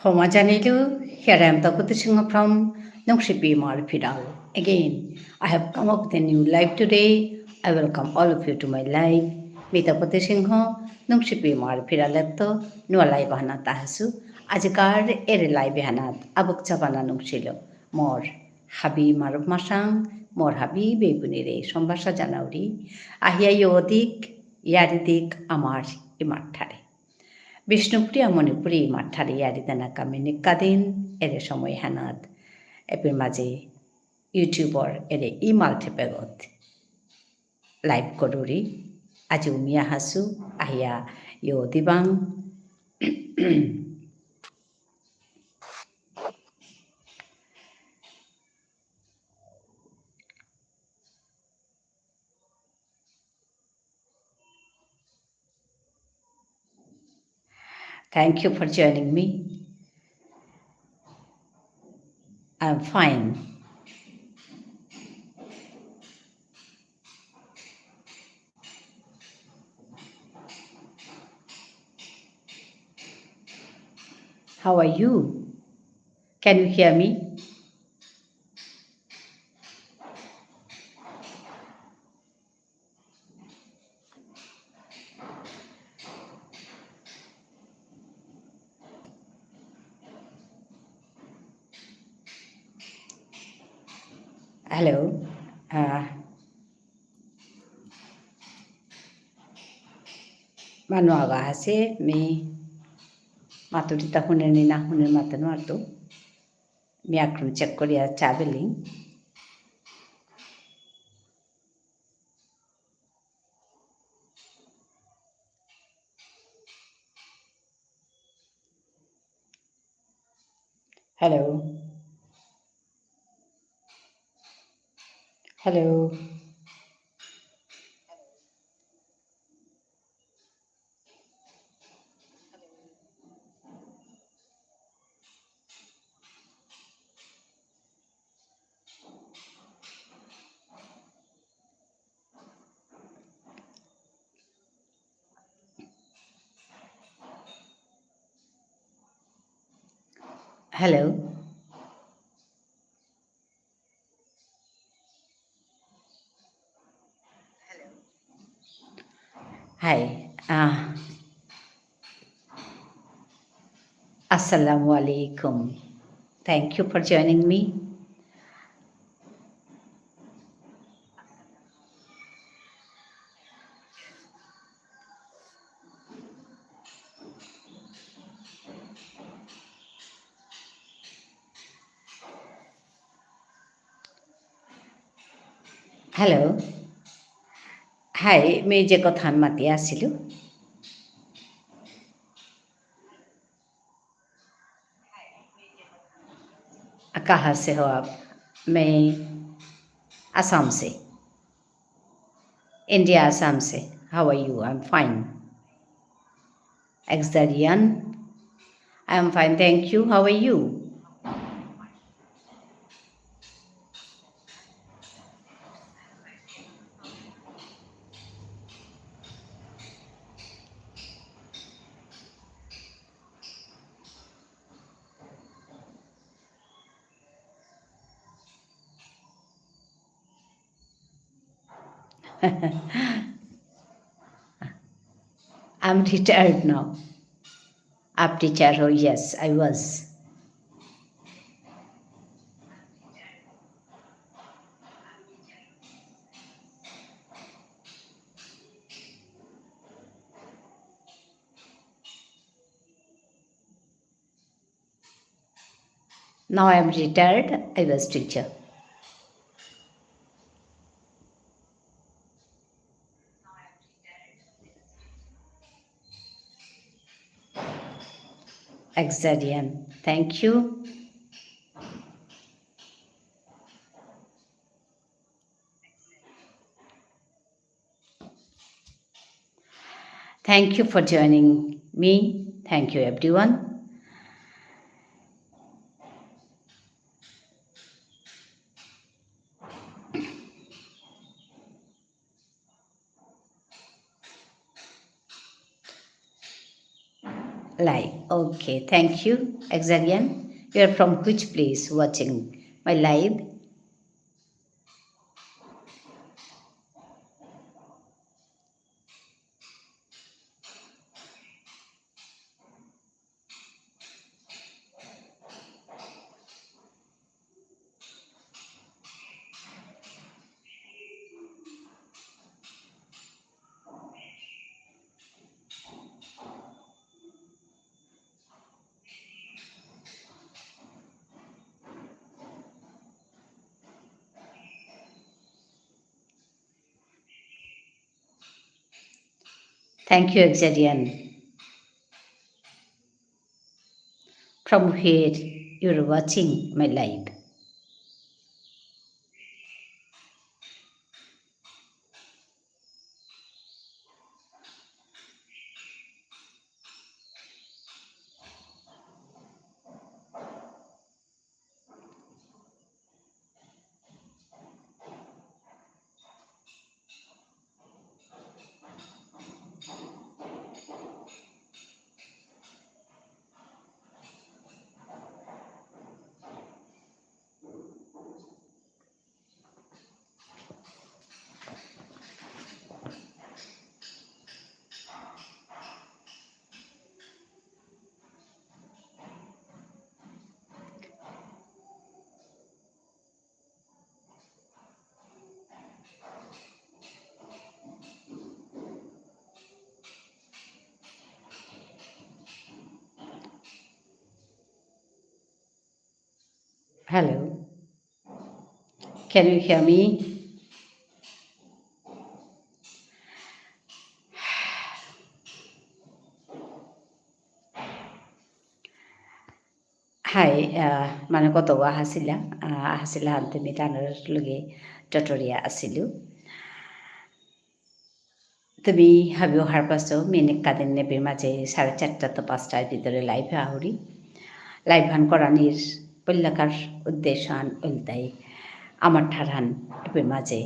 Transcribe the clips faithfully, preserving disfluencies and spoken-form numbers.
ক্ষমা জানিলু, here I am Tapati Singha from Nungshipi Imar Phiral. Again, I have come up with a new live today. I welcome all of you to my live. মি তপতি সিংহ, নুংশিপি ইমার ফিরালেত্ত নুয়া live হানাত আহাসু। আজিকার এরে live হানাত আবুক চাবানা নুংশিল মোর হাবি মারুপ মাসাং, মোর হাবি বেবুনিরে সম্ভাষা জানাউরি। আহিয়া য়ো দিক, য়ারি দিক আমার ইমার ঠারে। বিষ্ণুপ্রিয়া মণিপুরী ইমার ঠারে য়ারি দেনা কামিনী কাদিন এরে সময় হানাত। এপির মাঝে YouTubeর এরে ইমাল ঠেপেগত live করুরি। আজি উমিয়া হাসু, আহিয়া য়ো Dibang. Thank you for joining me. I'm fine. How are you? Can you hear me? Hello. আহ, মানু আগা আছে, মি মাতুরিতা হুনে নি না হুনে মাতে নুয়ারতু। মি আকরুম check করিয়া চা বেলিং। Hello. Hello. Hello. Hi. Uh, Assalamu alaikum. Thank you for joining me. Hello. Hi, me যে কথান মাতি আসিলু। कहाँ से हो आप? मैं आसाम से। India, आसाम से। How are you? I'm fine. Exarian. I'm fine, thank you. How are you? I'm retired now. आप teacher हो? Yes, I was. Now I am retired, I was teacher. Exarian. Thank you. Thank you for joining me. Thank you, everyone. Live. Okay, thank you, Exarian. You are from which place watching my live? Thank you, Exarian. From where you're watching my live? Hello. Can you hear me? Hi, আহ, মানে কত আহাসিলা, আহ, আহাসিলা হানতে মি তানুর লগে টটরিয়া আসিলু। তুমি হাবিও হারপাসো, মি নিকাদিন এপেই মাঝে সাড়ে চারটা তো পাঁচটার ভিতরে live আহুরি। Live হান করানির পল্লাকার উদ্দেশ্য হান উলতাই আমার ঠারহান এপেই মাঝে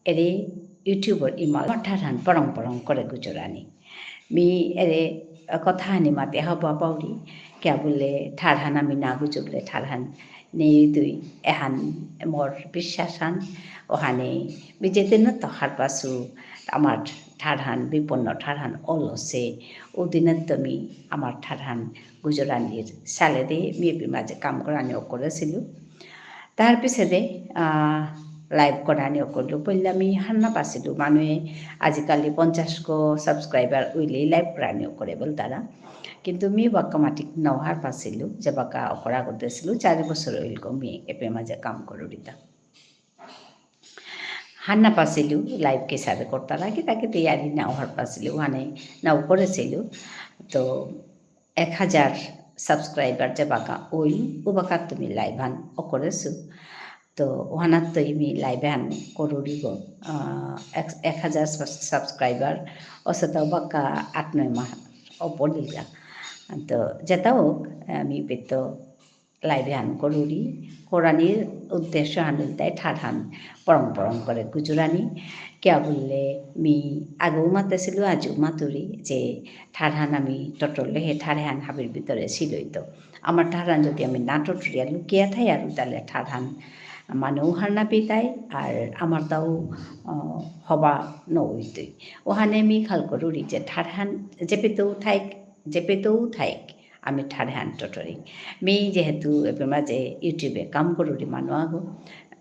এরে YouTubeর ইমাল আমার ঠারহান পরং পরং করে গুজরানি। মি এরে কথা হানি মাতে হবা পাউরি, কিয়া বুলে ঠারহান আমি না গুজরলে ঠারহান নেই দুই এহান মোর বিশ্বাস হান, ওহানে মি যেদিন তো হারপাসু, আমার ঠারহান, বিপন্ন ঠারহান অলসে, ওদিনে তো মি আমার ঠারহান গুজরানির সালেদে মি এপেই মাঝে কাম করানি অকরেসিলু। তার পিছেদে, আহ, live করানি অকরলু। পইলা মি হার না পাসিলু, মানুয়ে আজিকালি পঞ্চাশ গো subscriber উইলেই live করানি অকরে বুলতারা। কিন্তু মি বাক্কা মাতিক নাও হারপাসিলু, যে বাক্কা অকরা করতেসিলু, চারি বছর উইলগো মি এপেই মাঝে কাম করুরিতা। হার না পাসিলু, live কিসাদে করতারা, কিতা কিতা ইয়ারি নাও হারপাসিলু, ওহানে নাও করেসিলু। তো এক হাজার subscriber যে বাক্কা ওই, ও বাক্কা তুমি live হান অকরেসু। তো ওহানাত তো মি live হান করুরিগো, আহ, এক, এক হাজার subs-, subscriber, অসে তো বাক্কা আট নয় মাহ অপলিলগা। তো যেতা হোক, আমি পেতো live হান করুরি, করানির উদ্দেশ্য হান ইলতাই ঠারহান পরং পরং করে গুজরানি। কিয়া বুললে মি আগেও মাতেসিলু, আজিও মাতুরি, যে ঠারহান আমি টটরলে হে ঠারহান হাবির ভিতরে সিলইতো। আমার ঠারহান যদি আমি না টটরিয়া লুকিয়া থাই আর তাহলে ঠারহান মানু হার না পিতাই আর আমার তাও, আহ, হবা নইতই। ওহানে মি খাল করুরি যে ঠারহান যেপেতেও থাইক, যেপেতেও থাইক, আমি ঠারহান টটরি। মি যেহেতু এপেই মাঝে YouTube-এ কাম করুরি মানু আগো,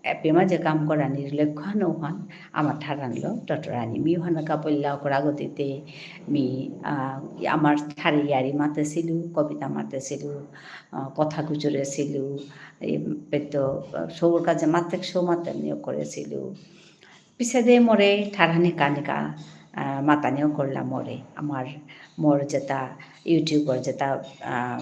এপেই মাঝে কাম করানির লক্ষ্য হান ওহান, আমার ঠারহানলো টটরানি। মি ওহান কাপল্লা অকরা গতিতে মি, আহ, আমার ঠারে ইয়ারি মাতেসিলু, কবিতা মাতেসিলু, আহ, কথা গুজরেসিলু, এই পেতো, আহ, সৌর কাজে মাতেক সৌ মাতানি অকরেসিলু। পিছেদে মোরে ঠারহান হিকানিকা, আহ, মাতানি অকরলা মোরে। আমার, মোর যেতা YouTubeর যেতা, আহ,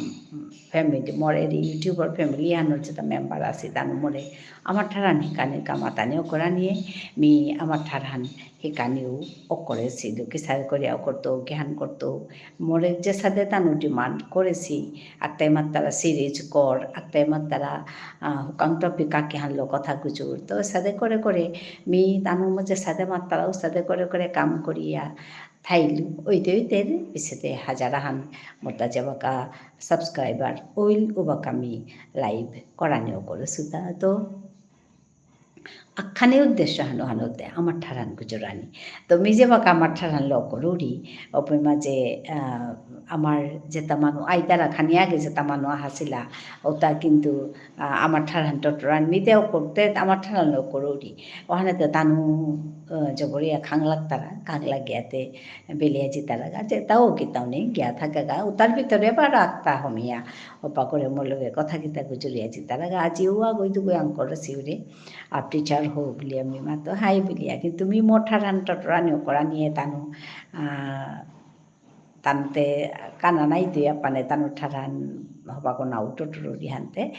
family, মোর এরে YouTubeর family হানর যেতা member আসি, তানু মোরে আমার ঠারহান হিকানিকা মাতানি অকরানিয়ে, মি আমার ঠারহান হিকানিও অকরেসিলু, কিসাদে করিয়া অকরতো, কিহান করতো, মোরে যেসাদে তানু demand করেসি, আকতাই মাত্তারা series কর, আকতাই মাত্তারা, আহ, হুকাং topic আ কিহানলো কথা গুজর। তো এসাদে করে করে মি তানু মো যেসাদে মাত্তারা, ওসাদে করে করে কাম করিয়া, থাইলু, ওইতে ওইতে পিছেতে হাজার আহান মোরতা যেবাকা subscriber ওইল ওবাকা মি live করানিও করেসুতা। তো আখানে উদ্দেশ্য হানো হানোতে আমার ঠারহান গুজরানি। তো মি যেবাকা আমার ঠারহান ল করুরি, ওপে মাঝে, আহ, আমার যেতা মানু আইতারা খানি আগে যেতা মানু আহাসিলা, ওতা কিন্তু, আহ, আমার ঠারহান টটরান মিতেও করতে আমার ঠারহান ল করুরি। ওহানে তো তানু, আহ, জবরিয়া খাং লাগতারা, খাং লাগিয়াতে বেলিয়া জিতারাগা, যেতাও কিতাও নেই, গিয়া থাকাগা, উতার ভিতরে বা রাখতা হমিয়া, ওপা করে মোর লগে কথা কিতা গুজরিয়া জিতারাগা, আজি উয়া গই দুগো আঙ্কর সিউরে, আপ teacher হো বুলিয়া মি মাতো হাই বুলিয়া, কিন্তু মি মোর ঠারহান টটরানি ও করানিয়ে তানু, আহ, তানতে কানা নাই দিয়া পানে তানু ঠারহান হবা কোনা উটো টুরু দিহানতে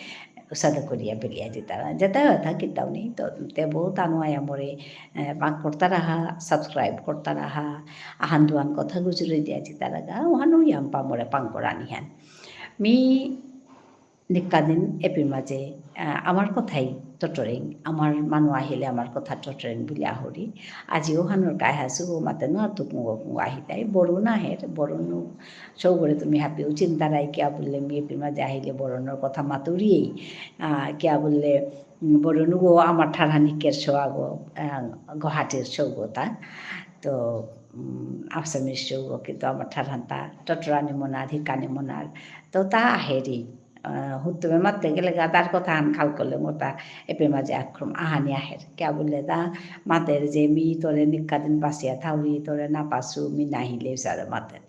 উসাদে করিয়া বেলিয়া জিতারা। যেতা হতা কিতাও নেই, তো তে বউ তানু আয়া মোরে, এ, বাক করতা রাহা, subscribe করতা রাহা, আহান দুহান কথা গুজরে দিয়া জিতারাগা, ওহানু ইয়াম্পা মোরে পাং করানিহান। মি নিকাদিন এপির মাঝে, আহ, আমার কথাই টটরেং, আমার মানু আহিলে আমার কথা টটরেং বুলি আহরি। আজি ওহানর কাই হাসু, ও মাতে নুয়ারতু কুঙগ কুঙগ আহিতাই, বরুণ আহের, বরুণ সৌগরে তুমি হাবিউ চিন্তা রাই কিয়া বুললে মি এপির মাঝে আহিলে বরুণর কথা মাতুরিয়েই, আহ, কিয়া বুললে, উম, বরুণগো আমার ঠারহানি কের সৌগো, আহ, গুয়াহাটির সৌগো তা। তো, উম, আসামির সৌগো কিন্তু আমার ঠারহান তা টটরানি মনার, হিকানি মনার। তো তা আহেরি। আহ, হুতুমে মাতে গেলেগা তার কথাহান খাল করলে মোরতা এপে মাঝে আক্রম আহানি আহের। কিয়া বুললে তা মাতের যে মি তোরে নিকাদিন বাসিয়া থাউরি, তোরে না পাসু, মি নাহিলে সারে মাতের।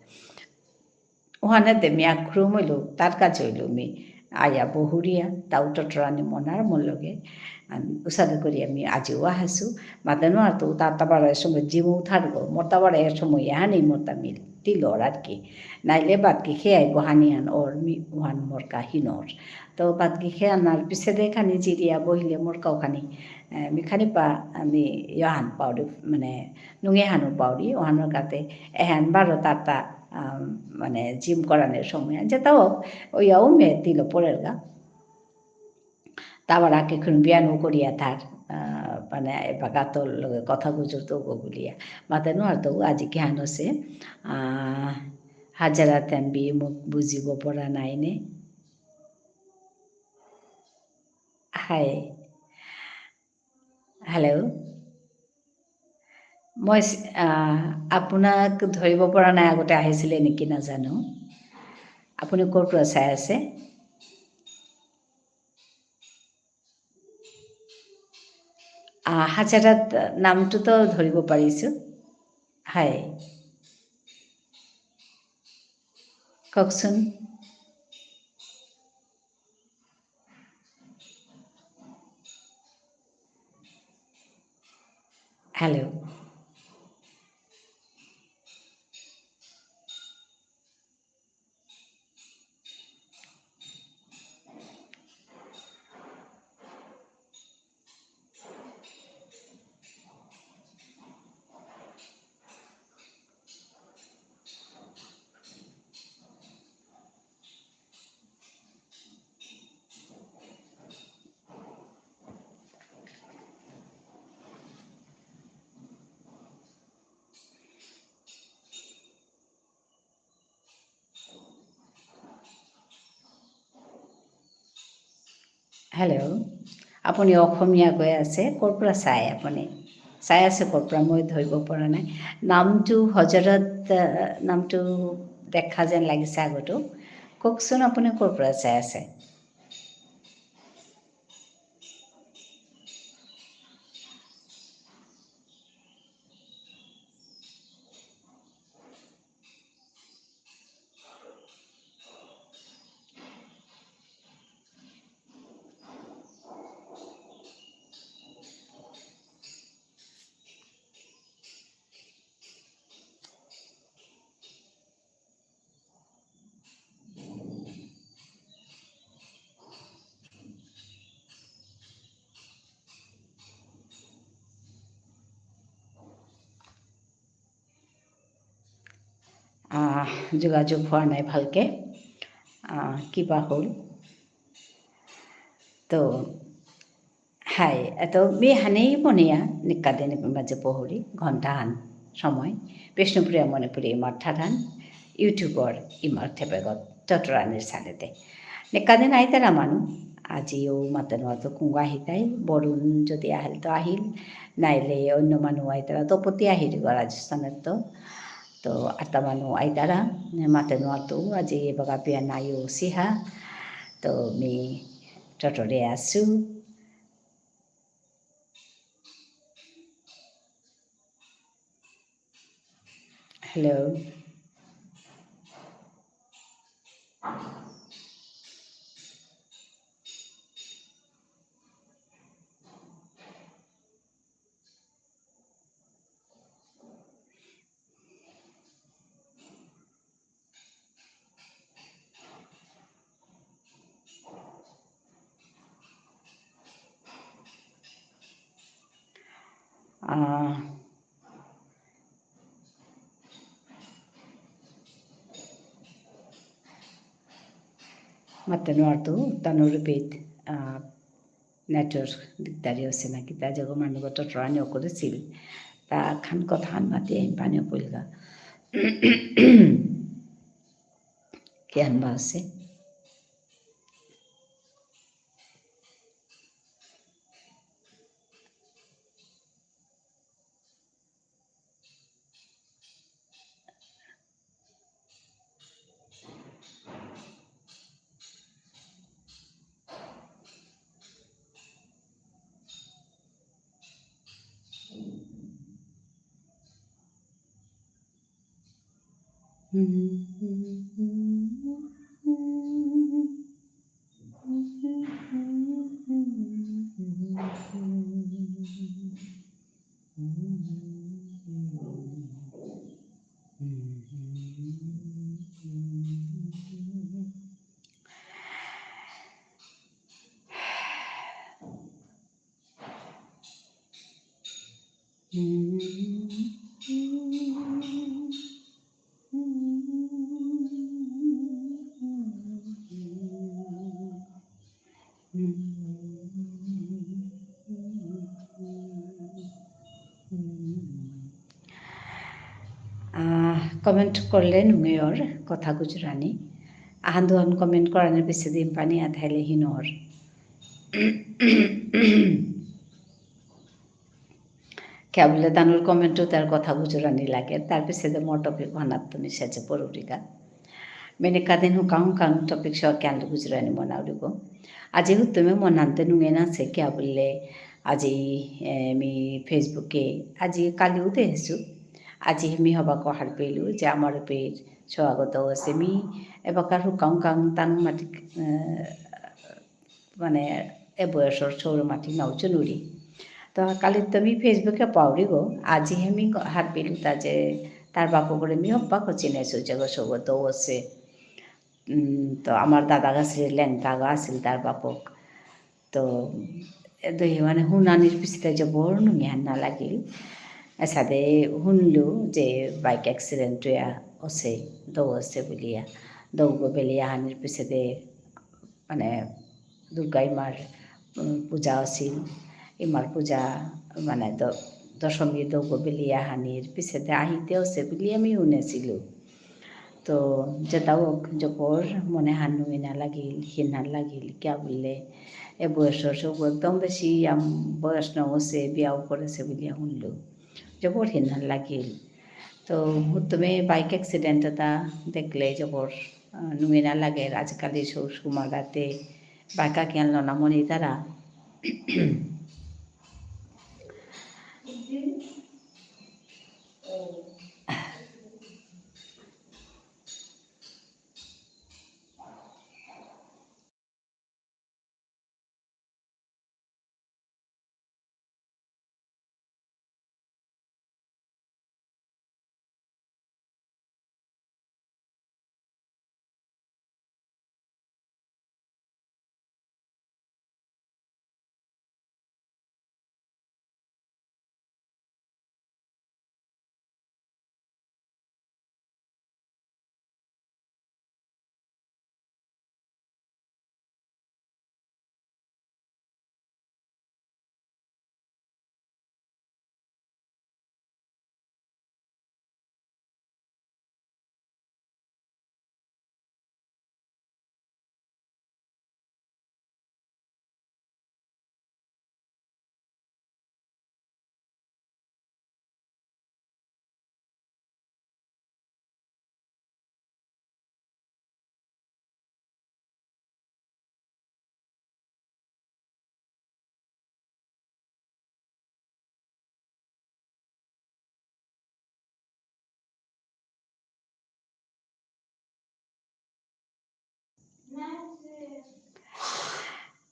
ওহানে দে মি আক্রম হইল, তার কাছে হইল মি আয়া বহুরিয়া, তাও টটরানি মনার মোর লগে। আন, উসাদে করিয়া মি আজিও আহাসু, মাতে নুয়ারতু, তার তাবার এ সময় জিমু থারগো, মোর তাবার এ সময় এহানি মোরতা মিল। তিলর আর কি। নাইলে বাতকি খেয়াই বহানিয়ান ওর মি-, ওহান মোরকা হিনোর। তো বাতকি খেয়ানার পিছেদে খানি জিরিয়া বহিলে মোরকাও খানি, এ, মি খানি পা, আমি ইহান পাউরি, মানে, নুঙেহানও পাউরি, ওহানর কাতে এহান বারো তাতা, আম, মানে, gym করানোর সময়। যেতাও, ওই আউ মে তিল পড়েরগা। তাবার আগে খুন বিয়ান করিয়া থার, আহ, মানে, এবাকা তোর লগে কথা গুজরতু গো বুলিয়া। মাতে নুয়ারতু আজি কিহান অসে, আহ, হাজারা তেম্বি মুখ বুজিব পৰা নাই নে। হাই। Hello। মই, আহ, আপোনাক ধৰিব পৰা নাই, আগতে আহিছিলে নেকি নাজানো। আপুনি ক'ৰ পৰা চাই আছে? আহ, হাজাৰাত নামটোতো ধৰিব পাৰিছো। হয়। কওকচোন। Hello। Hello, আপুনি অসমীয়া কৈ আছে, ক'ৰ পৰা চাই আপুনি? চাই আছে ক'ৰ পৰা? মই ধৰিব পৰা নাই। নামটো হজৰত, আহ, নামটো দেখা যেন লাগিছে আগতো। কওকচোন, আপুনি ক'ৰ পৰা চাই আছে? আহ, যোগাযোগ হোৱা নাই ভালকে। আহ, কিবা হ'ল। তো, হাই, এত মি হানেই মনিয়া নিকা দিন মাজে পহুরি, ঘন্টা হান। সময়, বিষ্ণুপ্রিয়া মণিপুরী ইমার ঠারহান, YouTubeর ইমার ঠেপেগত টটরানির সালেতে। নিকাদিন আইতারা মানু, আজিও মাতে নুয়ারতু কুঙগ আহিতাই, বরুণ যদি আহিল তো আহিল, নাইলে অন্য মানু আইতারা তো পতি আহিল গো রাজস্থানের তো। তো আরতা মানু আইতারা, মাতে নুয়ারতু, আজি এবাকা বিয়া নাইও সিহা, তো মি টটরে আসু। Hello. আহ, মাতে নুয়ারতু, তানুর repeat, আহ, network দিকদারি অসে না কিতা, যেগো মানুগো টটরানি অকরেসিল। তা খান কথাহান মাতে আমি পানি অকইলগা। কিহান বা অসে? আহ, comment করলে নুঙেয়র কথা গুজরানি। আহান দুহান comment করানির পিছেদে ইম্পানি আথাইলে হিনর। কিয়া বুলে তানুর comment উতার কথা গুজরানি লাগে, তার পিছেদে মোর topic হানাত্ত মি সেজে পড়ুরিগা। মি নিকাদিন হুকাং হুকাং topic সহ কিয়ানলো গুজরানি মনাউরিগো। আজি হুতুমে মনান্তে নুঙে নাসে কিয়া বুলে আজি, এ, মি Facebook এ, আজি কালিও দেহেসু। আজি মি হবাকো হারপেলু যে আমার পেজ সহাগত অসে মি এবাকার হুকাং হুকাং তানু মাটি, এ, মানে, এ বয়সর সৌর মাটি নাও চুনুরি। তো কালি তো মি Facebook এ পাউরিগো, আজি হে মি হারপিলু তা যে তার বাপকরে মি হব্বা কো চিনেসু যেগো সৌগো দৌ অসে। উম, তো আমার দাদা গাছরে লেংকা গো আসিল তার বাপক। তো এ দহি মানে হুনানির পিছেদে জবর নুঙিহান না লাগিল। এসাদে হুনলু যে bike accident হইয়া অসে, দৌ অসে বুলিয়া। দৌগো বেলিয়া হানির পিছেদে মানে, দুর্গা ইমার, উম, পূজা আছিল। ইমার পূজা, মানে, দ-, দশমী দৌগো বেলিয়া হানির পিছেদে আহিতে অসে বুলিয়া মি হুনেসিলু। তো, যেতা হোক, জবর মনে হান নুঙিনা লাগিল, হিনহান লাগিল, কিয়া বুললে, এ বয়সর সৌগো একদম বেশি আম, বয়স না অসে, বিয়াও করেসে বুলিয়া হুনলু। জবর হিনহান লাগিল। তো, হুতুমে bike accident এতা দেখলে জবর, আহ, নুঙিনা লাগের। আজিকালি সৌ সুমাগাতে bike আকিয়ান লনা মনিতারা।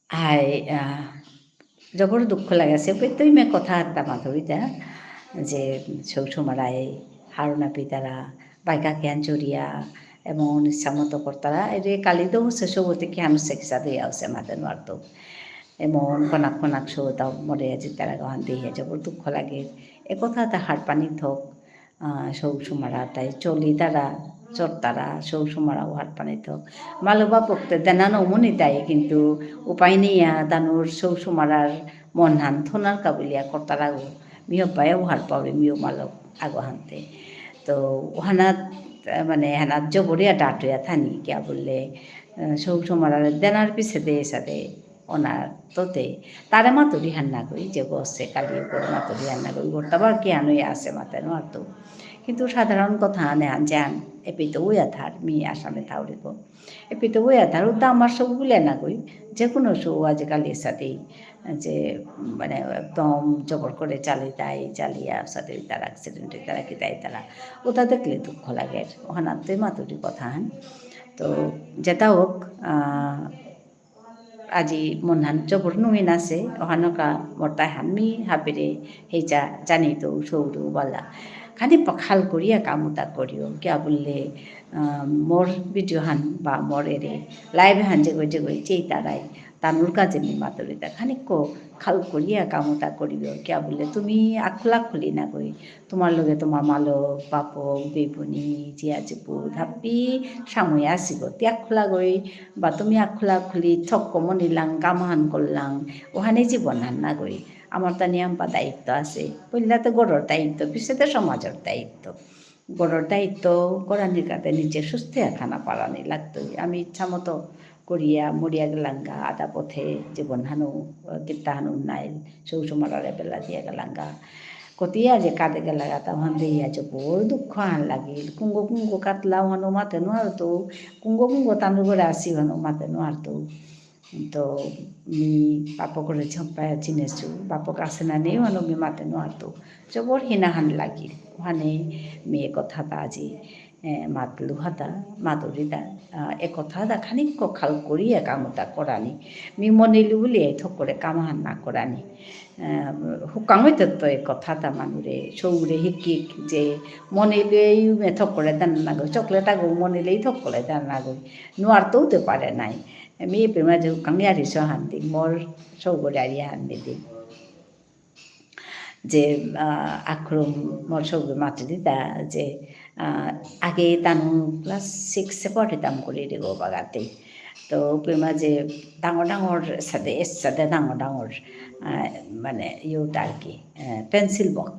হাই, আহ, জবর দুঃখ লাগেসে। পেতই মে কথা আত্তা মাতুরিতা যে সৌ সুমারাই হারুনা পিতারা, বাইকা কিয়ান চুরিয়া, এমন ইচ্ছা মতো করতারা। এরে কালি তো সে সৌতে কিয়ান সেক্সা দিয়া আসে মাতে নোয়ারতো। এমন কনাক কনাক সৌতা মরে জিতারা গহান দিয়ে জবর দুঃখ লাগে। এ কথা তা হারপানি থক। আহ, সৌ সুমারা তাই চলি তারা, চর তারা, সৌ সুমারা উহার পানি তো। মালক বাপকতে দেনা নমুনি তাই, কিন্তু উপায় নেই, আহ, তানুর সৌ সুমারার মনহান থনার কাবুলিয়া করতারা গো। মিও পায়ে উহার পাউরি, মিও মালক আগো হানতে। তো ওহানাত, আহ, মানে, হানাত জবরিয়া ডাটুয়া থানি, কিয়া বুললে, আহ, সৌ সুমারার দেনার পিছে দে সাথে ওনার তোতে, তারে মাতুরি হান না কই, যে গসে কালি করে মাতুরি হান না কই, গোটা বার কি আনো আসে মাতে নোয়ারতো। কিন্তু সাধারণ কথা আনে আন যে আন, এপি তো ওয়া থার, মি আসামে থাউরি গো। এপি তো ওয়া থার, উতা আমার সব ভুলে না কই, যে কোনো শো আজিকালি সাথেই, যে মানে একদম জবর করে চালি তাই, চালিয়া সাথে তারা accident তারা কি তাই তারা, ওটা দেখলে দুঃখ লাগে। ওখানে তুই মাতুরি কথা হান। তো যেটা হোক, আহ, আজি মনহান জবর নুঙিন আসে, অহানকা মরতাই হান মি হাবিরে হেজা জানি তো সৌরু বালা। খানি পাখাল করিয়া কামুতা করিও, কিয়া বুললে, আহ, মোর video হান বা মোর এরে live হান যেগো যেগো চেইতারাই, তানুর কাজে মি মাতুরিতা। খানিক খাল করিয়া কামুতা করিও, কিয়া বুললে তুমি আখলা খুলি না গই, তোমার লগে তোমার মালক, বাপক, বেবুনি, জিয়া জিপু, ধাপি, সাময় আসিব। তি আখলা গই, বা তুমি আখলা খুলি, থক্ক মনিলাং, কামহান করলাং, ওহানে জীবন হান না গই। আমার তা নিয়াম পা দায়িত্ব আছে। পইলাতে গরর দায়িত্ব, পিছেতে সমাজর দায়িত্ব। গরর দায়িত্ব করানির কাতে নিজে সুস্থ থানা পারানি লাগতই। আমি ইচ্ছা মতো করিয়া মরিয়া গেলাঙ্গা, আধা পথে জীবন হানু, কিত্তা হানু নাইল, সৌ সুমারারে বেলা দিয়া গেলাঙ্গা। কতিয়া যে কাঁদে গেলাগা, তা হান দেহিয়া যে বড় দুঃখ হান লাগিল। কুঙ্গ কুঙ্গ কাতলা হানু মাতে নোয়ারতো, কুঙ্গ কুঙ্গ তানু করে আসি হানু মাতে নোয়ারতো। তো মি বাপকরে ঝম্পায়া চিনেছু, বাপক আসে না নেই হানু মি মাতে নোয়ারতো। জবর হিনা হান লাগিল। ওহানে মি এ কথা তা আজি এ, মাতলু হাতা, মাতুরি দা, আ, এ কথা দা খানিক খাল করিয়া কামতা করানি। মি মনিলু বুলিয়া থক করে কামহান না করানি। আ, হুকাং হইতে তো এ কথা দা মানুরে, সৌরে হিকিক যে মনিলেই মে থক করে দেন না গো, chocolate আগো মনিলেই থক করে দেন না গো। নোয়ারতো হতে পারে নাই। মি এপে মাঝে হুকাং ইয়ারি সহান দি, মোর সৌগরে আর ইয়াহান দি দি। যে, আ, আক্রম মোর সৌগে মাতুরি দা যে, আ, আগে তানু class six এ পড়িতাম করি রে গো বাগাতে। তো উপরে মাঝে ডাঙর ডাঙর সাথে, এর সাথে ডাঙর ডাঙর, আ, মানে, ইয়েটা আর কি, আ, pencil box।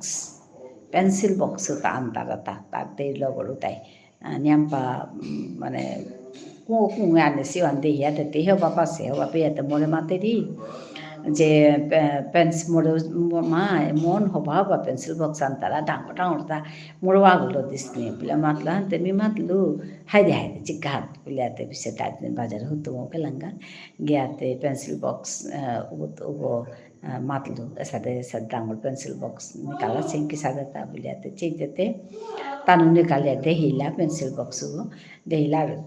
Pencil box তা আনতারা তা, তাতে লগর উতাই। আ, নিয়াম্পা, উম, মানে, কু-, কুঙে আনেসি ওহান দেহিয়াতে, তে হে বাবা সে, হে বাবা ইয়াতে মোরে মাতেরি। যে, পে-, পেন্স মোরে, মো-, মা, এমন হবা হবা pencil box আনতারা, ডাঙর ডাঙর তা, মোরে ওয়াগুলো দিসনি। বুলে মাতলো, হানতে মি মাতলু, হাইদে হাইদে, চিকাহাত, বুলে আতে পিছে তাই দিন বাজার হতো, ওকে লাঙ্গা, গিয়াতে pencil box, আ, উগো, উগো, আ, মাতলু, এসাদে, এসাদে ডাঙর pencil box নিকালা, সিংকি সাদে তা বুলিয়াতে, চেইতেতে, তানু নিকালিয়া দেহিলা pencil box ও, দেহিলা আর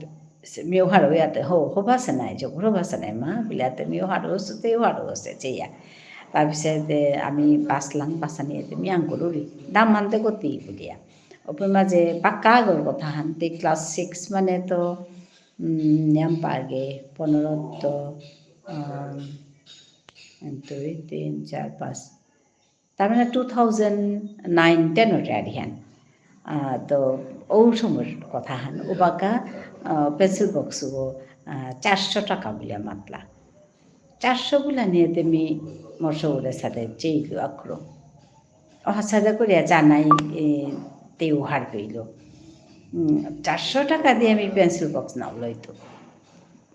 সে মিও হারৌ ইয়াতে, হো, হো ভাষা নাই, জবর হো ভাষা নাই মা, বুলিয়াতে মিও হারৌ সুতে, হারৌ সে চেয়া। তারপিছে আমি বাসলাং, বাসানিয়াতে মি আঙ্গুরুরি, দাম মানতে গতি বুলিয়া। ওপর মাঝে পাক্কা আগর কথা হানতে class six মানে তো, উম, নিয়াম পাগে, পনেরো তো, আম, দুই, তিন, চার, পাঁচ। তার মানে two thousand nine ten ওটা আর ইহান। আহ, তো ও সময়র কথা হান, ও বাকা, আহ, pencil box ও, আহ, চারশো টাকা বুলে মাতলা। চারশো বুলা নিয়ে তে মি মোর সৌরে সাথে চেইলু আক্রম। অহাসাদা করিয়া জানাই, এ, তেও হার পেইল। উম, চারশো টাকা দিয়ে আমি pencil box নাও লইতো।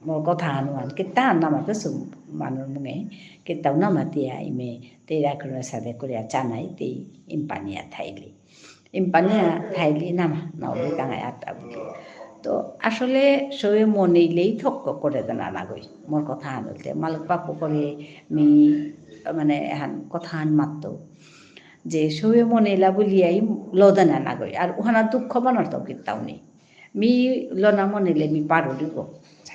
মোর কথা আনুয়ান, কিতা নামাতে সু-, মানুর মুঙে, কিতাও নামাতিয়া ইমে, তেই রাখুন সাদে করিয়া চানাই, তেই ইম্পানিয়া থাইলি। ইম্পানিয়া থাইলি নামা, নাও লই তাঙাই আতা বুলি। তো আসলে সবে মনেইলেই থক্ক করে দেনা নাগই। মোর কথা আনুলতে, মালক বাপু করে মি, মানে, এহান কথা আন মাততো। যে সবে মনেইলা বুলিয়াই লদেনা নাগই। আর ওহানা দুঃখ বানার তো কিতাও নেই। মি লনা মনেইলে মি পারুরিব।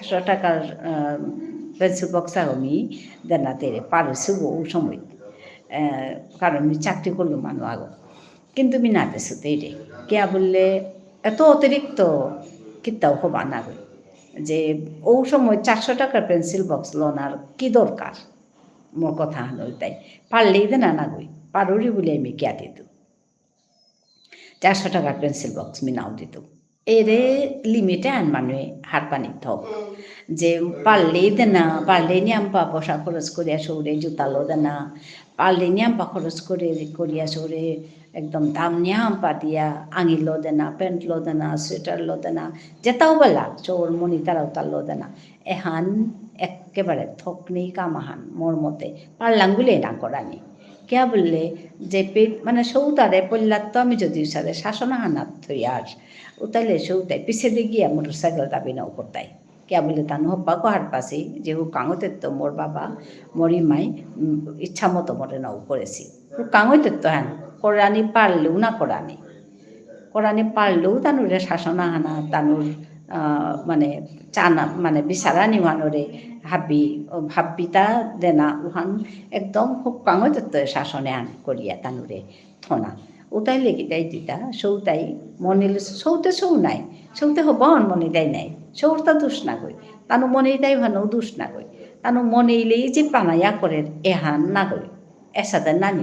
একশো টাকার, আহ, pencil box আগো মি দেনা তেরে পারুসু গো ও সময়। আহ, কারণ মি চাকরি করলু মানু আগো। কিন্তু মি না দেসু তেরে। কিয়া বুললে, এত অতিরিক্ত কিত্তাও হবা না গো। যে ও সময় চারশো টাকার pencil box লনার কি দরকার? মোর কথা হান ওইটাই। পারলেই দেনা না গই। পারুরি বুলে মি কিয়া দিতু। চারশো টাকার pencil box মি নাও দিতু। এরে limit এ আন মানুয়ে হারপানি থক। হুম। যে পারলেই দেনা, পারলেই নিয়াম্পা পয়সা খরচ করিয়া সৌরে জুতালো দেনা, পারলেই নিয়াম্পা খরচ করে, করিয়া সৌরে একদম দাম নিয়াম্পা দিয়া আঙিলো দেনা, pant লো দেনা, sweater লো দেনা, যেতাও বেলা, সৌর মনি তারাও তারলো দেনা। এহান একেবারে থকনি কাম আহান, মোর মতে। পারলাঙ্গুলে না করানি। কিয়া বুললে, যে পে-, মানে, সৌতারে পল্লাত্ত আমি যদি উসারে শাসন আহানাত থইয়ার, উতাইলে সৌতাই পিছেদে গিয়া motorcycle দাবি নাও করতাই। কিয়া বুললে, তানু হব্বাকো হারপাসি, যে হুরকাঙ অইতেত্ত মোর বাবা, মোর ইমাই, উম, ইচ্ছা মতো মোরে নাও করেসি। হুরকাঙ অইতেত্ত হান, করানি পারলেও না করানি। করানি পারলেও তানুরে শাসন আহানা, তানুর, আহ, মানে, চানা, মানে, বিচারানি ওহানরে হাবি, ও হাব্বিতা দেনা ওহান একদম হুরকাঙ অইতেত্ত শাসনে আন করিয়া তানুরে থনা। উতাই লেগি তাই দিতা, সৌতাই মনিল, সৌতে সৌ নাই, সৌতে হবান মনি দেয় নাই, সৌরতা দোষ না গই, তানু মনি দেয় ওহানও দোষ না গই, তানু মনিলেই যে পানায়া করে এহান না গই। এসাদে নানি।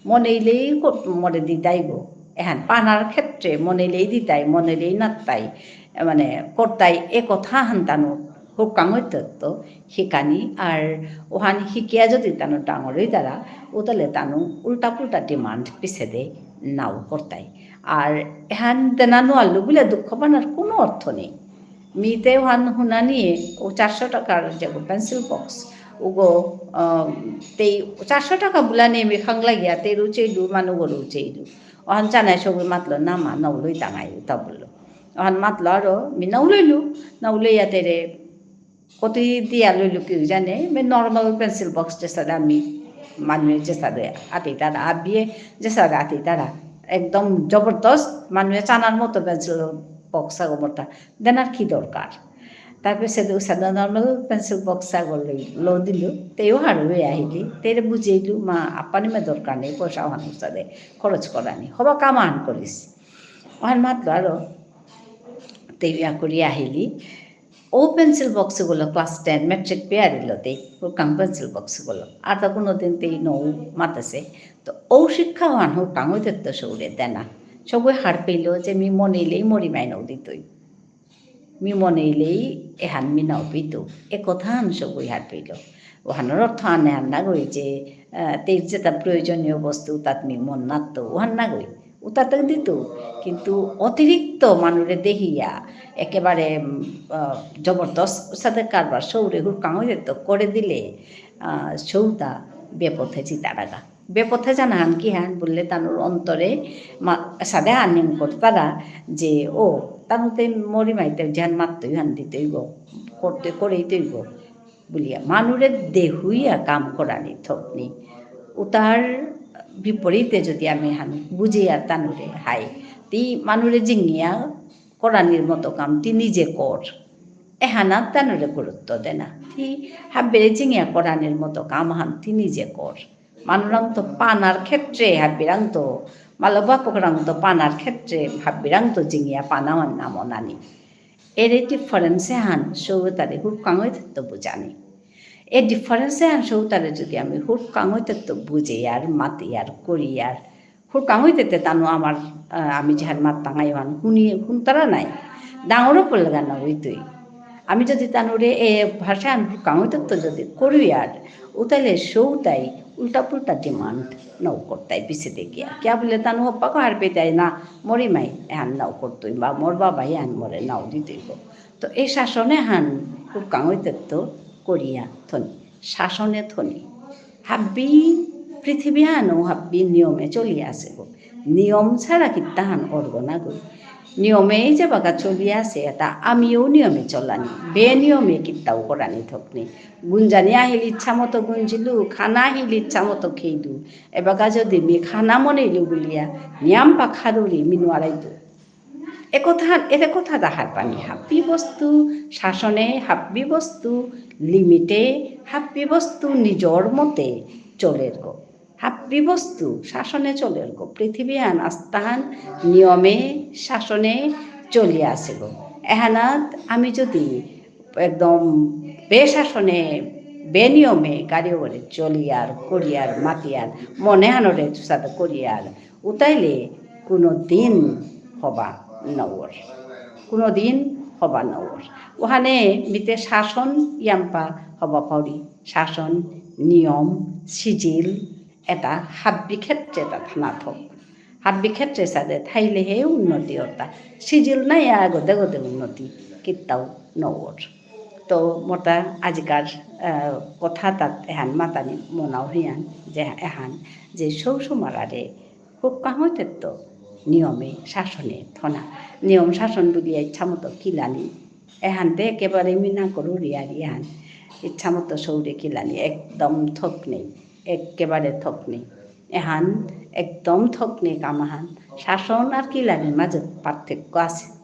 মনেইলেই ক-, মরে দিতাইব। এহান পানার ক্ষেত্রে মনেইলেই দিতাই, মনেইলেই নাত্তাই, এ, মানে, করতাই, এ কথা হান তানু হুকাং অইতত্ত হিকানি, আর ওহান হিকিয়া যদি তানু ডাঙর অইতারা, উতালে তানু উল্টা পুল্টা demand পিছেদে নাও করতাই। আর এহান দেনা নোয়ারলু বুলে দুঃখ পানার কোনো অর্থ নেই। মিতে ওহান হুনানিয়ে, ও চারশো টাকার যে pencil box, উগো, আহ, তেই চারশো টাকা বুলানি মি খাংলাগিয়া, তেই রুচেইলু, মানুগো রুচেইলু। ওহান চানাই সবই মাতলো, "না মা, নাও লই তাঙাই," উতা বুললো। ওহান মাতলো আরো, মি নাও লইলু, নাও লইয়া তেরে কতই দিয়া লইলু কি জানে, মি normal pencil box যেসাদে আমি মানুয়ে যেসাদে আতিতারা, আবিয়ে যেসাদে আতিতারা, একদম জবরদস্ত মানুয়ে চানার মতো pencil box আগো মোরতা। দেনার কি দরকার? তারপরে সে উসাদে normal pencil box আগো লই, লো দিলু, তেও হারৌ অয়া আহিলি, তেরে বুঝেইলু, "মা, আপানি মে দরকার নেই, পয়সা ওহান উসাদে খরচ করানি। হবা কাম আহান করিস।" ওহান মাতলো আরো, তেও ইয়া করি আহিলি। ও pencil box গুলো class ten, matric পেয়ারিলো তেই, হুকাং pencil box গুলো। আর তা কোনোদিন তেই নৌ মাতেসে। তো ও শিক্ষা ওহান হুকাং অইতত্ত সৌরে দেনা। সবই হারপেইলো যে মি মনেইলেই মরি মাই নৌ দিতই। মি মনেইলেই এহান মি নাও পিতু। এ কথাহান সবই হারপেইলো। ওহানর অর্থ আনে হান নাগই যে, আহ, তেই যেতা প্রয়োজনীয় বস্তু তাত মি মন নাত্ত, ওহান নাগই। উতাতে দিতু। কিন্তু অতিরিক্ত মানুরে দেহিয়া একেবারে, উম, আহ, জবরদস্ত উসাদে কারবার সৌরে হুরকাং অইতত্ত করে দিলে, আহ, সৌতা বেপথে যিতারাগা। বেপথে যানাহান কিহান বুললে তানুর অন্তরে মা-, সাদে আনিম করতারা যে, "ও, তানুতে মরি মাইতে যেহান মাত্তই হান দিতই গো, করতে করেইতই গো," বুলিয়া। মানুরে দেহুইয়া কাম করানি থকনি। উতার বিপরীতে যদি আমি হান বুঝিয়া তানুরে হাই, তি মানুরে জিঙিয়া করানির মতো কাম তি নিজে কর। এহানাত তানুরে গুরুত্ব দেনা। তি হাব্বিরে জিঙিয়া করানির মতো কাম হান তি নিজে কর। মানুরাংতো পানার ক্ষেত্রে হাব্বিরাংতো, মালক বাপকরাংতো পানার ক্ষেত্রে হাব্বিরাংতো জিঙিয়া পানাওয়ান নামো নানি। এরে difference হান সৌতারে হুরকাং অইতত্ত বুঝানি। এ difference হান সৌতারে যদি আমি হুরকাং অইতত্ত বুঝেয়ার, মাতিয়ার, করিয়ার, হুরকাং অইতত্ত তানু আমার, আহ, আমি যেহান মাত্তাঙাই ওহান হুনি, হুনতারা নাই। ডাঙরও পড়লেগা না অইতই। আমি যদি তানুরে এ ভাষা আন হুরকাং অইতত্ত যদি করিয়ার, উতালে সৌতাই উল্টা পুল্টা demand নাও করতাই পিছেদে গিয়া। কিয়া বুলে তানু হপ্পাকো হারপেইতাই না, মরি মাই এহান নাও করতই বা মোর বাবা এহান মোরে নাও দিতই গো। তো এই শাসনে হান হুরকাং অইতত্ত করিয়া থনি। শাসনে থনি। হাব্বি পৃথিবী আনো হাব্বি নিয়মে চলিয়া আছে গো। নিয়ম ছাড়া কিত্তাহান অরগ না গো। নিয়মেই যেবাকা চলিয়া আছে, এতা আমিও নিয়মে চলানি। বেনিয়মে কিত্তাও করানি থকনি। গুঞ্জানি আহিল ইচ্ছা মতো গুঞ্জিলু, খানা আহিল ইচ্ছা মতো খেইলু। এবাকা যদি মি খানা মনেইলু বুলিয়া, নিয়াম পাখারুরি মি নুয়ারাইতু। এ কথা, এরে কথা তাহার পানি, হাব্বি বস্তু শাসনে, হাব্বি বস্তু limit-এ, হাব্বি বস্তু নিজর মতে চলের গো। হাব্বি বস্তু শাসনে চলের গো। পৃথিবীহান আস্থাহান নিয়মে, শাসনে চলিয়া আছে গো। এহানাত আমি যদি একদম বেশাসনে, বেনিয়মে গাড়ি ওরে চলিয়ার, করিয়ার, মাতিয়ার, মনেহানরে তুসাদে করিয়ার, উতাইলে কোনো দিন হবা নওর। কোনো দিন হবা নওর। ওহানে মিতে শাসন ইয়াম্পা হবা পাউরি। শাসন, নিয়ম, সিজিল, এটা হাব্বি ক্ষেত্রে এটা থানা থক। হাব্বি ক্ষেত্রে সাদে থাইলে হে উন্নতি অরতা। সিজিল নাই আগদে গদে উন্নতি কিত্তাও নওর। তো মোটা আজিকার, আহ, কথা তাত এহান মাতানি মনাও হিয়ান যে এহান যে সৌ সুমারারে খুব কাহতে তো নিয়মে শাসনে থনা। নিয়ম শাসন বুলিয়া ইচ্ছা মতো কিলানি। এহানতে একেবারে মিনা করুরি আর ইহান। ইচ্ছা মতো সৌরে কিলানি। একদম থক নেই। একেবারে থক নেই। এহান একদম থক নেই কামাহান। শাসন আর কিলানির মাঝে পার্থক্য আছে।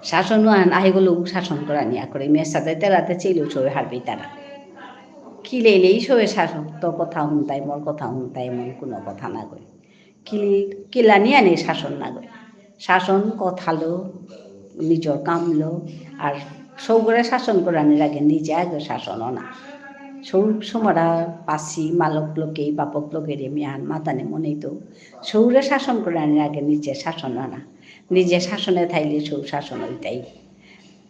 শাসন আন আহিগুলো শাসন করানি আকরে। মেয়ের সাথে তেলাতে চেইলেও সবে হারবেই তারা। কিলেইলেই সবে শাসন, তোর কথা হুনতাই, মোর কথা হুনতাই, এমন কোনো কথা না কই। কি-, কিলানি আনে শাসন না কই। শাসন কথালো, নিজর কামলো, আর সৌগরে শাসন করানির আগে নিজে আগে শাসন না। সৌ সুমারা পাসি মালক লোকে, বাপক লোকে রে মিয়ান মাতানি মনেই তো। সৌরে শাসন করানির আগে নিজে শাসন না। নিজে শাসনে থাইলে সৌ শাসন হইতাই।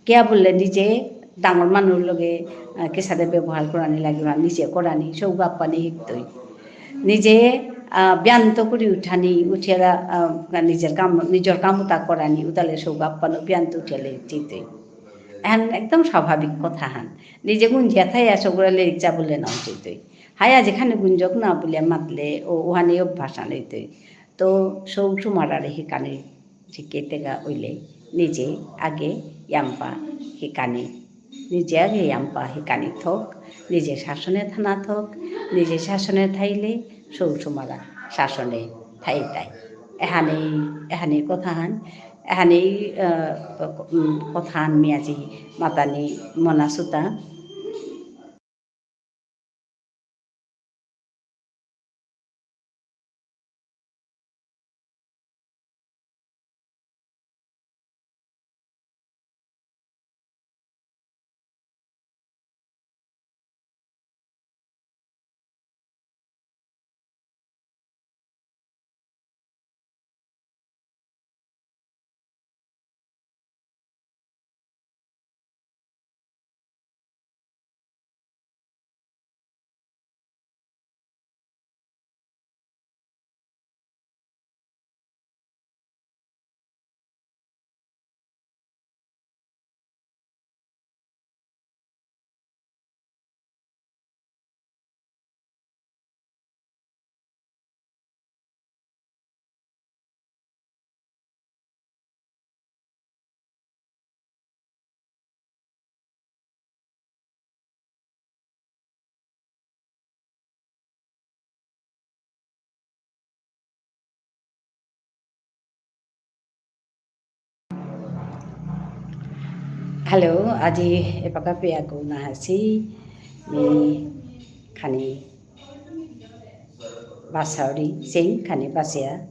কিয়া বুললে নিজে ডাঙর মানুর লগে, আহ, কিসাদে ব্যবহার করানি লাগিবা, নিজে করানি, সৌগ আপ্পানি হিকতই। নিজে, আহ, ব্যান্ত করি উঠানি, উঠিয়া, আহ, নিজের কাম, নিজের কাম উতা করানি, উতালে সৌগ আপ্পানো ব্যান্ত উঠিয়ালে চিতই। এহান একদম স্বাভাবিক কথা হান। নিজে গুঞ্জিয়া থাইয়া সৌগরে লেরিক চা বুললে না চিতই। হায়া যেখানে গুঞ্জক না বুলিয়া মাতলে, ও, ওহানে অভ্যাস আনইতই। তো সৌ সুমারারে হিকানি জিকেতেগা উইলে নিজে আগে ইয়াম্পা হিকানি, নিজে আগে ইয়াম্পা হিকানি থক, নিজে শাসনে থানা থক, নিজে শাসনে থাইলে সৌ সুমারা শাসনে থাইতাই। এহানি, এহানি কথাহান, এহানি, আহ, উম, কথাহান মি আজি মাতানি মনাসুতা। Hello, আজি এপাকা পেয়াকু না আসি, মি খানি বাসাউরি, সিং খানি বাসিয়া।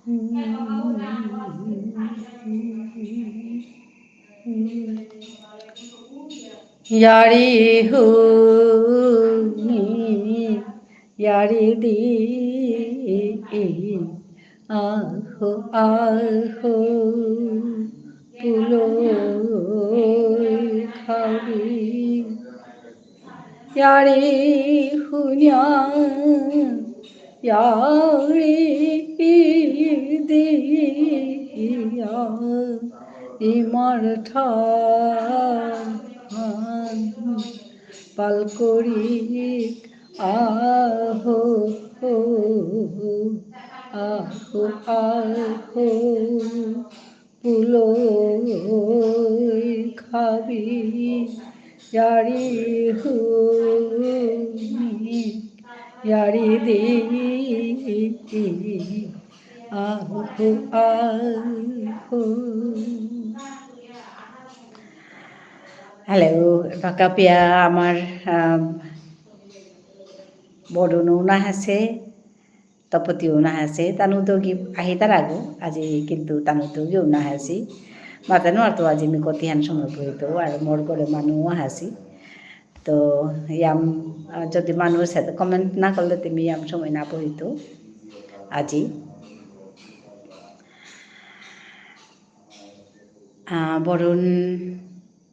য়ারি হুনি, য়ারি দি, আহো, আহো, পুলই খাবি। য়ারি হুনিয়া, য়ারি দিয়া, ইমার ঠার পাল করিক, আহো, আহো, আহো। পুলই খাবি, য়ারি হুনি, য়ারি দি, আহো, আহো। Hello, এবাকা পিয়া আমার, আম, বরুণও না আছে। তপতিও নাহাসি, তানু দুগি আহিতারাগো, আজি কিন্তু তানু দুগিও নাহাসি। মাতে নুয়ারতৌ আজি মি কতিহান সময় বহিতৌ, আর মোর ঘরে মানু আহাসি। তো ইয়াম, আহ, যদি মানু সাথে comment না করলে তে মি ইয়াম সময় না বহিতৌ আজি। আহ, বরুণ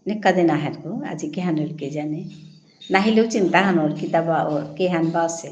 নিকা দিন আহের গো, আজি কিহানর কে জানে। নাহিলেও চিন্তা হানর, কিতা বা ওর, কিহান বা আছে।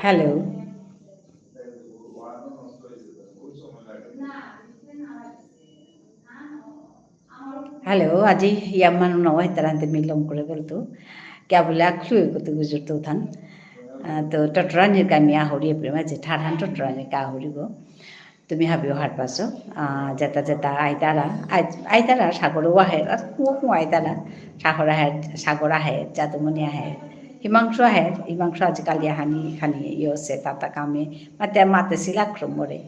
Hello. Hello, আজি ইয়াম মানু নাওয়াইতারান্তে মি লম করে বলতু। কিয়া বুলে আকলু কত গুজুর তো থান। আহ, তো টটরানির কা মি আহুরি এপ্রিল মাঝে ঠারহান টটরানির কা আহুরি গো। তুমি হাবিও হারপাসো। আহ, যেতা যেতা আইতারা, আই-, আইতারা সাগরও আহের, আর কুয়ো কুয়ো আইতারা, সাগর আহের, সাগর আহের, যাদুমণি আহের, হিমাংশু আহের, হিমাংশু আজিকালি আহানি খানি ইয়ে অসে, তাতা কামে, মাতে মাতেসিল আক্রমরে,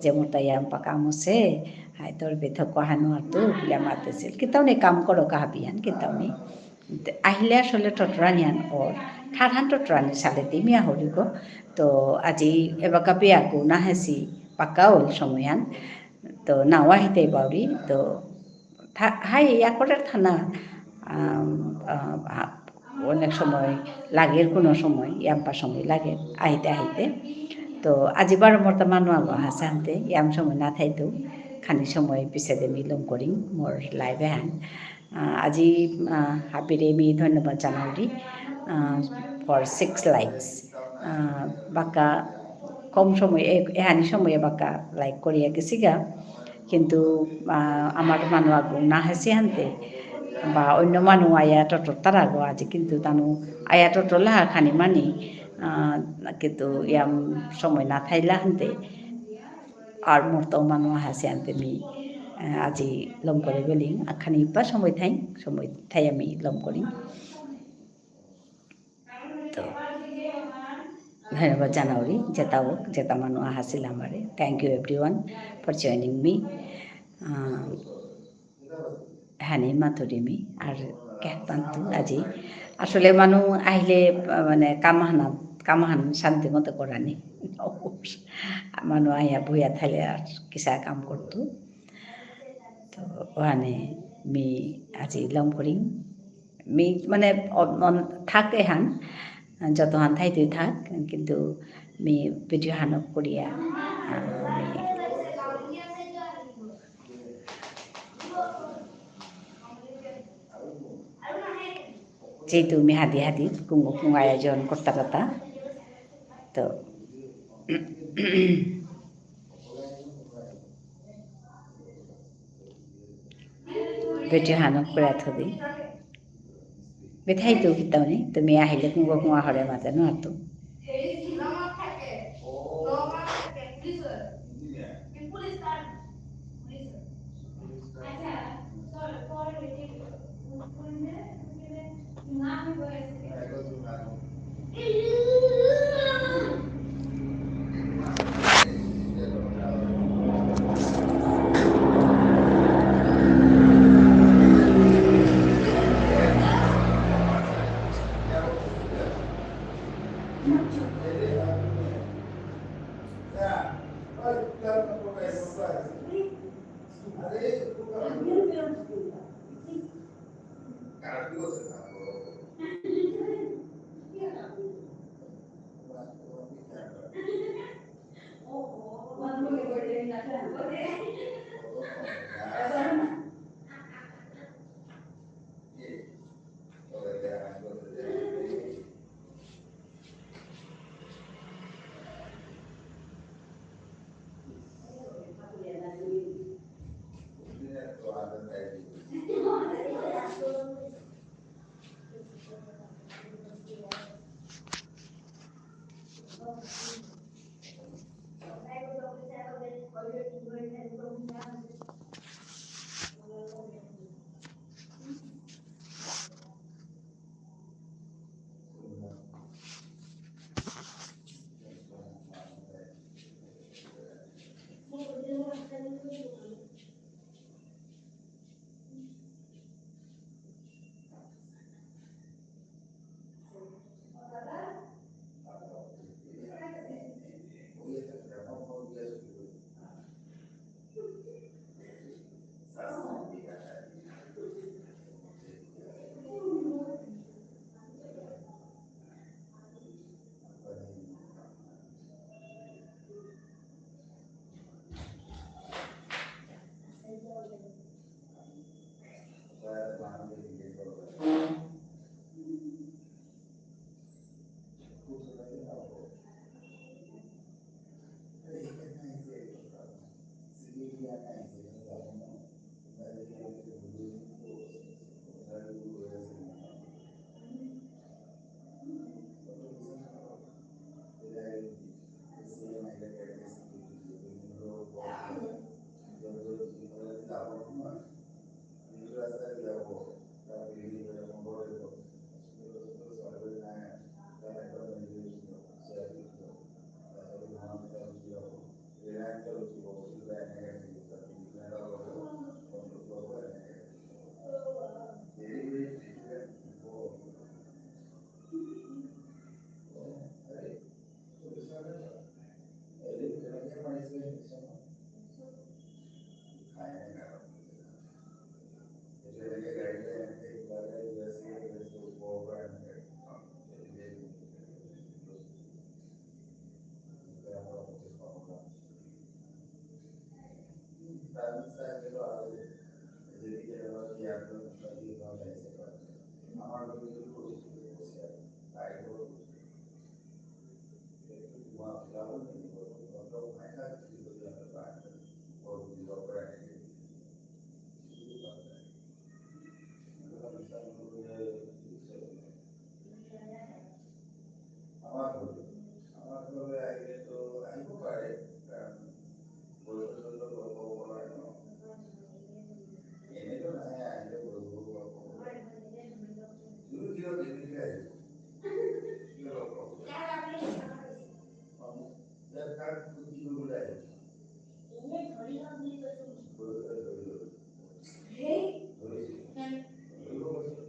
যে মোর তা ইয়াম্পা কাম অসে, হাই তোর বেথক কহানো আর তো, ইয়া মাতেসিল। কিতাও নেই কাম করো কাহাবিয়ান, কিতাও নেই। আহিলে আসলে টটরানিয়ান অর, ঠারহান টটরানি সালে দিমিয়া হরিগো। তো আজি এবাকা বিয়াকু না হেসি পাকা অল সময়হান। তো নাও আহিতে বাউরি, তো থা-, হাই ইয়া করে থানা, আম, আ, আ, অনেক সময় লাগের, কোনো সময়, ইয়াম্পা সময় লাগের, আহিতে আহিতে। তো আজি বারো মোর তা মানু আগো হাসানতে, ইয়াম সময় না থাইতো, খানি সময় পিছে দে মি লম করিং, মোর live এহান। আহ, আজি, আহ, হাবিরে মি ধন্যবাদ জানাউরি, আহ, for six likes। আহ, বাক্কা কম সময়, এ-, এহানি সময়ে বাক্কা like করিয়া গেসিগা। কিন্তু, আহ, আমার মানু আগু না হেসি হানতে, বা অন্য মানু আয়া টটর তারাগো আজি কিন্তু তানু আয়া টটর লাহা খানি মানি, আহ, কিন্তু ইয়াম সময় না থাইলা হানতে, আর মোর তো মানু আহাসি আনতে মি, আহ, আজি লম করে বেলিং, আখানি পা সময় থাই, সময় থাই আমি লম করি। তো, ধন্যবাদ জানাউরি, যেতা হোক, যেতা মানু আহাসিল আমারে। Thank you everyone for joining me. আহ, হানি মাতুরিমি আর কেহপান্তু আজি। আসলে মানু আহিলে, আহ, মানে কামহানা, কামহান শান্তি মতো করানি। মানু আহিয়া বইয়া থাইলে আর কিসা কাম করতু। তো ওহানে মি আজি লম করিং। মি মানে অ-, অন-, থাক এহান, যতহান থাইতই থাক, কিন্তু মি video হান off করিয়া, আহ, মি যেহেতু মি হাদি হাদি কুঙগ কুঙগ আয়োজন করতারাতা, তো video হান off করে থদি। বেথাই তো কিতাও নেই, তুমি আহিলে কুঙগ কুঙগ হরে মাতে নুয়ারতু। আমার ঘরে, আমার ঘরে আইলে তো আইব পারে, কারণ বয়স তো গল্প বলা হয় না। এনে তো নাই, আইলে বলবো গল্প বলা। তুমি কি ওর দিদি আইব? কি গল্প? মামু, যার কার কি বলে আইব? এনে ধরি না, ধরি তো তুমি। ধরি, ধরি, ধরি। হে? ধরি। হ্যাঁ। ধরি বলছে।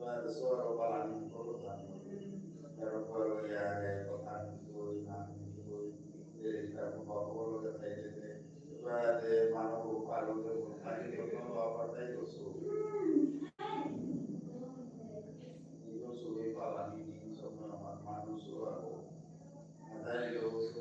Solo para mi importante. Pero puedo ya de tocar mi soy, mi soy, de estar con papá, lo que te dice. Para de mano, para lo que por ahí, yo no lo aparté, yo soy. Yo soy para mi niño, soy una mano, soy algo. Nada, yo soy.